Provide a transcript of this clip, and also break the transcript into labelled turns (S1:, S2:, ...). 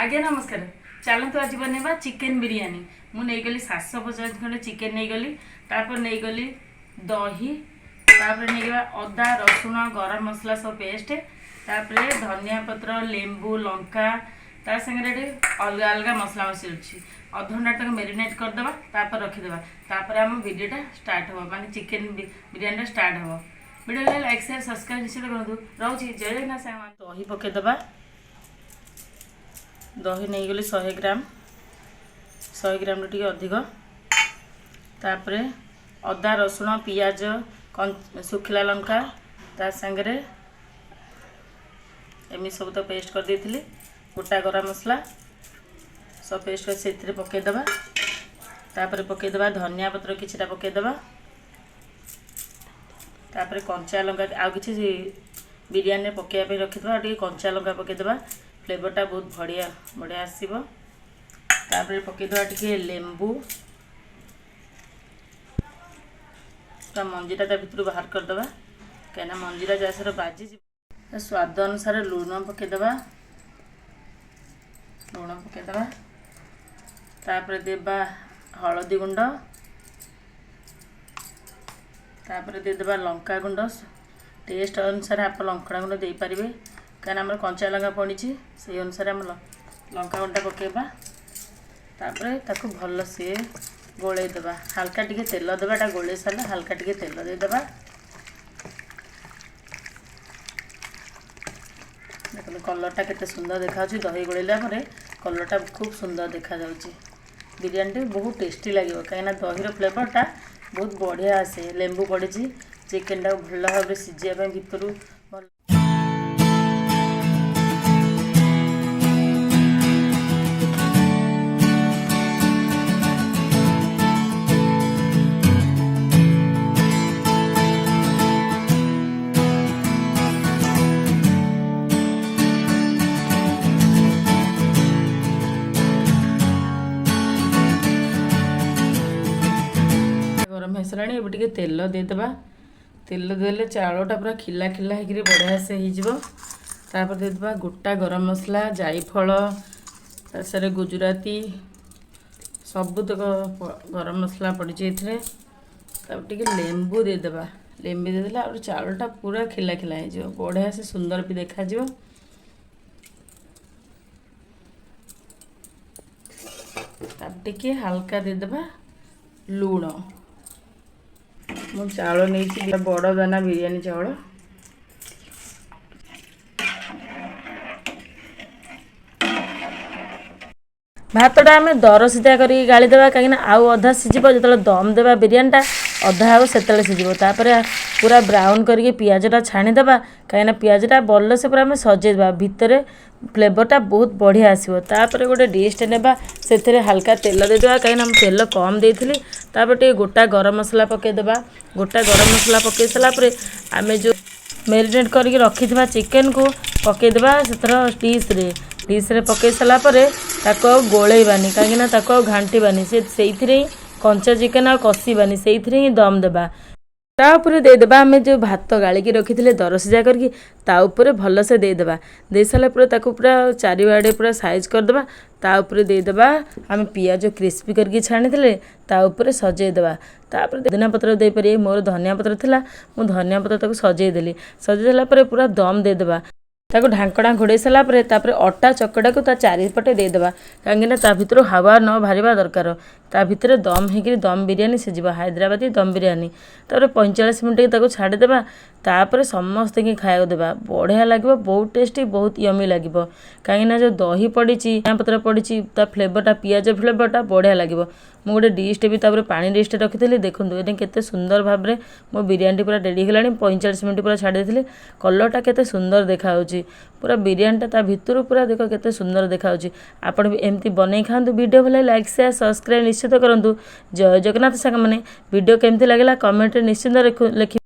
S1: ଆଜ୍ଞା ନମସ୍କାର। ଚାଲନ୍ତୁ, ଆଜି ବନେଇବା ଚିକେନ୍ ବିରିୟାନୀ। ମୁଁ ନେଇଗଲି 750 ଖଣ୍ଡେ ଚିକେନ୍ ନେଇଗଲି। ତାପରେ ନେଇଗଲି ଦହି, ତାପରେ ନେଇଗଲା ଅଦା, ରସୁଣ, ଗରମ ମସଲା ସବୁ ପେଷ୍ଟ, ତାପରେ ଧନିଆ ପତ୍ର, ଲେମ୍ବୁ, ଲଙ୍କା, ତା ସାଙ୍ଗରେ ଏଠି ଅଲଗା ଅଲଗା ମସଲା ମସଲି ଅଛି। ଅଧଘଣ୍ଟା ତାକୁ ମ୍ୟାରିନେଟ୍ କରିଦେବା, ତାପରେ ରଖିଦେବା। ତାପରେ ଆମ ଭିଡ଼ିଓଟା ଷ୍ଟାର୍ଟ ହେବ, ମାନେ ଚିକେନ୍ ବିରିୟାନୀଟା ଷ୍ଟାର୍ଟ ହେବ। ଭିଡ଼ିଓ ଲାଇକ୍, ସେୟାର, ସବସ୍କ୍ରାଇବ୍ ନିଶ୍ଚିତ କରନ୍ତୁ। ରହୁଛି, ଜୟ ଜଗନ୍ନାଥ ସାଙ୍ଗମାନେ। ଦହି ପକାଇଦେବା। ଦହି ନେଇଗଲି 100 ଗ୍ରାମ, 100 ଗ୍ରାମରୁ ଟିକେ ଅଧିକ। ତାପରେ ଅଦା, ରସୁଣ, ପିଆଜ, ଶୁଖିଲା ଲଙ୍କା, ତା ସାଙ୍ଗରେ ଏମିତି ସବୁ ତ ପେଷ୍ଟ କରିଦେଇଥିଲି। ଗୋଟା ଗରମ ମସଲା ସବୁ ପେଷ୍ଟ କରି ସେଥିରେ ପକାଇଦେବା। ତାପରେ ପକାଇଦେବା ଧନିଆ ପତ୍ର କିଛିଟା ପକାଇଦେବା। ତାପରେ କଞ୍ଚା ଲଙ୍କା ଆଉ କିଛି ବିରିୟାନୀରେ ପକାଇବା ପାଇଁ ରଖିଦେବା। ଆଉ ଟିକେ କଞ୍ଚା ଲଙ୍କା ପକାଇଦେବା, ଫ୍ଲେଭରଟା ବହୁତ ବଢ଼ିଆ ବଢ଼ିଆ ଆସିବ। ତାପରେ ପକାଇଦେବା ଟିକେ ଲେମ୍ବୁ। ତା ମଞ୍ଜିଟା ତା ଭିତରୁ ବାହାର କରିଦେବା, କାହିଁକିନା ମଞ୍ଜିଟା ଯାହା ବାଜିଯିବ। ସ୍ୱାଦ ଅନୁସାରେ ଲୁଣ ପକାଇଦେବା, ଲୁଣ ପକାଇଦେବା। ତାପରେ ଦେବା ହଳଦୀ ଗୁଣ୍ଡ, ତାପରେ ଦେଇଦେବା ଲଙ୍କା ଗୁଣ୍ଡ। ଟେଷ୍ଟ ଅନୁସାରେ ଆପଣ ଲଙ୍କା ଗୁଣ୍ଡ ଦେଇପାରିବେ, କାହିଁକିନା ଆମର କଞ୍ଚା ଲଙ୍କା ପଡ଼ିଛି, ସେଇ ଅନୁସାରେ ଆମେ ଲଙ୍କା ଗୁଣ୍ଡ ପକାଇବା। ତାପରେ ତାକୁ ଭଲସେ ଗୋଳେଇ ଦେବା। ହାଲକା ଟିକେ ତେଲ ଦେବା। ଏଟା ଗୋଳେଇ ସାରିଲେ ହାଲକା ଟିକେ ତେଲ ଦେଇଦେବା। ଦେଖନ୍ତୁ, କଲର୍ଟା କେତେ ସୁନ୍ଦର ଦେଖାଯାଉଛି। ଦହି ଗୋଳେଇଲା ପରେ କଲର୍ଟା ଖୁବ୍ ସୁନ୍ଦର ଦେଖାଯାଉଛି। ବିରିୟାନୀଟି ବହୁତ ଟେଷ୍ଟି ଲାଗିବ, କାହିଁକିନା ଦହିର ଫ୍ଲେଭରଟା ବହୁତ ବଢ଼ିଆ ଆସେ। ଲେମ୍ବୁ ପଡ଼ିଛି, ଚିକେନଟାକୁ ଭଲ ଭାବରେ ସିଝିବା ପାଇଁ ଭିତରୁ ଭଲ। ଗରମ ହେଇସାରିଲାଣି, ଏବେ ଟିକେ ତେଲ ଦେଇଦେବା। ତେଲ ଦେଲେ ଚାଉଳଟା ପୁରା ଖିଲା ଖିଲା ହେଇକିରି ବଢ଼ିଆ ସେ ହେଇଯିବ। ତାପରେ ଦେଇଦେବା ଗୋଟା ଗରମ ମସଲା, ଜାଇଫଳ, ତାସାରେ ଗୁଜୁରାତି, ସବୁତକ ଗରମ ମସଲା ପଡ଼ିଛି ଏଥିରେ। ତାପରେ ଟିକେ ଲେମ୍ବୁ ଦେଇଦେବା। ଲେମ୍ବୁ ଦେଇଦେଲେ ଆଉ ଚାଉଳଟା ପୁରା ଖିଲା ଖିଲା ହେଇଯିବ, ବଢ଼ିଆ ସେ ସୁନ୍ଦର ବି ଦେଖାଯିବ। ତାପରେ ଟିକେ ହାଲକା ଦେଇଦେବା ଲୁଣ। ମୁଁ ଚାଉଳ ନେଇଛି ବଡ଼ ଦାନା ବିରିୟାନୀ ଚାଉଳ। ଭାତଟା ଆମେ ଦର ସିଝା କରିକି ଗାଳିଦେବା, କାହିଁକିନା ଆଉ ଅଧା ସିଝିବ। ଯେତେବେଳେ ଦମ୍ ଦେବା, ବିରିୟାନୀଟା ଅଧା ହେବ ସେତେବେଳେ ସିଝିବ। ତାପରେ ପୁରା ବ୍ରାଉନ୍ କରିକି ପିଆଜଟା ଛାଣିଦେବା, କାହିଁକିନା ପିଆଜଟା ଭଲସେ ପୁରା ଆମେ ସଜେଇଦେବା, ଭିତରେ ଫ୍ଲେଭରଟା ବହୁତ ବଢ଼ିଆ ଆସିବ। ତାପରେ ଗୋଟେ ଡିଶ୍ଟେ ନେବା, ସେଥିରେ ହାଲକା ତେଲ ଦେଇଦେବା, କାହିଁକିନା ମୁଁ ତେଲ କମ୍ ଦେଇଥିଲି। ତାପରେ ଟିକେ ଗୋଟା ଗରମ ମସଲା ପକାଇଦେବା। ଗୋଟା ଗରମ ମସଲା ପକାଇ ସାରିଲା ପରେ ଆମେ ଯେଉଁ ମ୍ୟାରିନେଟ୍ କରିକି ରଖିଥିବା ଚିକେନକୁ ପକାଇଦେବା ସେଥିର ଡିସ୍ରେ। ଡିସ୍ରେ ପକାଇ ସାରିଲା ପରେ ତାକୁ ଆଉ ଗୋଳେଇବାନି, କାହିଁକିନା ତାକୁ ଆଉ ଘାଣ୍ଟିବାନି। ସେ ସେଇଥିରେ ହିଁ କଞ୍ଚା ଚିକେନ୍ ଆଉ କଷିବାନି, ସେଇଥିରେ ହିଁ ଦମ୍ ଦେବା। ତା ଉପରେ ଦେଇଦେବା ଆମେ ଯେଉଁ ଭାତ ଗାଳିକି ରଖିଥିଲେ ଦରସିଝା କରିକି, ତା ଉପରେ ଭଲସେ ଦେଇଦେବା। ଦେଇସାରିଲା ପରେ ତାକୁ ପୁରା ଚାରିଆଡ଼େ ପୁରା ସାଇଜ୍ କରିଦେବା। ତା ଉପରେ ଦେଇଦେବା ଆମେ ପିଆଜ କ୍ରିସ୍ପି କରିକି ଛାଣିଥିଲେ, ତା ଉପରେ ସଜେଇଦେବା। ତାପରେ ପୁଦିନା ପତ୍ର ଦେଇପାରିବେ। ମୋର ଧନିଆ ପତ୍ର ଥିଲା, ମୁଁ ଧନିଆ ପତ୍ର ତାକୁ ସଜେଇଦେଲି। ସଜେଇ ଦେଲା ପରେ ପୁରା ଦମ୍ ଦେଇଦେବା। ତାକୁ ଢାଙ୍କଣା ଘୋଡ଼େଇ ସାରିଲା ପରେ ତାପରେ ଅଟା ଚକଟାକୁ ତା ଚାରିପଟେ ଦେଇଦେବା, କାହିଁକିନା ତା ଭିତରୁ ହାୱା ନ ବାହାରିବା ଦରକାର। ତା ଭିତରେ ଦମ୍ ହେଇକିରି ଦମ୍ ବିରିୟାନୀ ସିଝିବ, ହାଇଦ୍ରାବାଦୀ ଦମ୍ ବିରିୟାନୀ। ତାପରେ 45 ମିନିଟ୍ ତାକୁ ଛାଡ଼ିଦେବା। ତାପରେ ସମସ୍ତଙ୍କୁ ଖାଇବାକୁ ଦେବା। ବଢ଼ିଆ ଲାଗିବ, ବହୁତ ଟେଷ୍ଟି, ବହୁତ ୟମି ଲାଗିବ, କାହିଁକିନା ଯେଉଁ ଦହି ପଡ଼ିଛି, ଧନିଆ ପତ୍ର ପଡ଼ିଛି, ତା ଫ୍ଲେଭରଟା, ପିଆଜ ଫ୍ଲେଭରଟା ବଢ଼ିଆ ଲାଗିବ। ମୁଁ ଗୋଟେ ଡିଶ୍ଟେ ବି ତାପରେ ପାଣି ଡିଶ୍ଟେ ରଖିଥିଲି। ଦେଖନ୍ତୁ, ଏଇଟା କେତେ ସୁନ୍ଦର ଭାବରେ ମୋ ବିରିୟାନୀଟି ପୁରା ରେଡ଼ି ହେଇଗଲାଣି। 45 ମିନିଟ୍ ପୁରା ଛାଡ଼ି ଦେଇଥିଲି। କଲର୍ଟା କେତେ ସୁନ୍ଦର ଦେଖାହେଉଛି ପୁରା ବିରିୟାନୀଟା, ତା ଭିତରୁ ପୁରା ଦେଖ କେତେ ସୁନ୍ଦର ଦେଖାହେଉଛି। ଆପଣ ବି ଏମିତି ବନେଇ ଖାଆନ୍ତୁ। ଭିଡ଼ିଓ ଭଲ ଲାଇକ୍, ସେୟାର, ସବସ୍କ୍ରାଇବ୍ ନିଶ୍ଚିତ କରନ୍ତୁ। ଜୟ ଜଗନ୍ନାଥ ସାଙ୍ଗମାନେ। ଭିଡ଼ିଓ କେମିତି ଲାଗିଲା କମେଣ୍ଟରେ ନିଶ୍ଚିନ୍ତ ଲେଖିବେ।